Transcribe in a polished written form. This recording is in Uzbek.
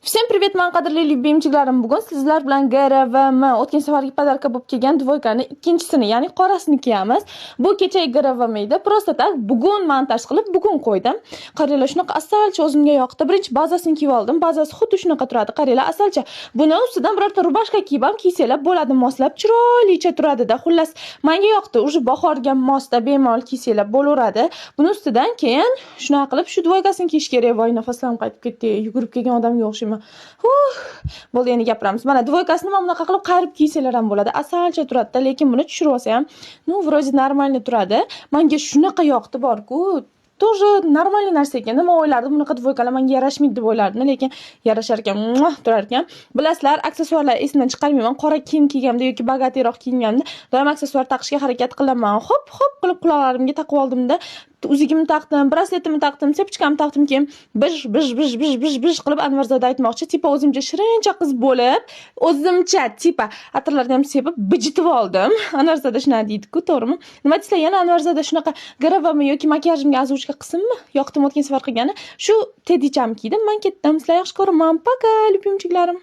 Всем привет, man qadrli любимчик larim. Bugun sizlar bilan GRVM o'tgan safargi подарка bo'lib kelgan двойка ni ikkinchisini, ya'ni qorasini kiyamiz. Bu kechagi GRVM edi. Просто так bugun montaj qilib, bugun qo'ydim. Qaranglar, shunaqa asalcha o'zimga yoqdi. Birinchi bazasini kiyib oldim. Bazasi xuddi shunaqa turadi. Qaranglar, asalcha. Buni ustidan birorta рубашка kiyib ham kiysanglar bo'ladi, moslab chiroylicha turadida. Xullas, menga yoqdi. Уже bahorga mosda bemalol kiysanglar bo'laveradi. Buni ustidan keyin shunaqa qilib shu двойка sini kiyish kerak. Voy, nafaslarim qaytib ketdi. Yugurib kelgan odamga o'xshayman. Huh. Bo'ldi, endi gapiramiz. Mana двойка sini mana bunaqa qilib qayirib kiysanglar ham bo'ladi. Asalcha turadi-da, lekin buni tushirib olsa ham, ну, вроде нормально turadi. Menga shunaqa yoqdi bor-ku. Тоже нормальный narsa ekan. Nima o'ylardim, bunaqa двойка lar menga yarashmaydi deb o'ylardim, lekin yarashar ekan, muah, turar ekan. Bilasizlar, aksessuarlar esimdan chiqarmayman. Qora kiyim kiyganimda yoki богатый roq kiyinganimda doim aksessuar taqishga harakat qilaman. Hop, hop qilib quloqlarimga taqib oldimda, uzugimni taqdim, brasletimni taqdim, цепочка mni taqdim, keyin bish bish bish bish bish bish qilib Anvarzoda aytmoqchi, типа o'zimcha shirincha qiz bo'lib, o'zimcha типа atirlarni ham sepib bijitib oldim. Anvarzoda shunaqa deydi-ku, to'g'rimi? Nima deysizlar, yana Anvarzoda shunaqa GRVmi yoki makiyajimga озвучка qilsinmi? Yoqdim o'tgan safar qilgani. Shu tedicham kiydim, man ketdim. Sizlar yaxshi ko'raman. Пока, любимчик larim.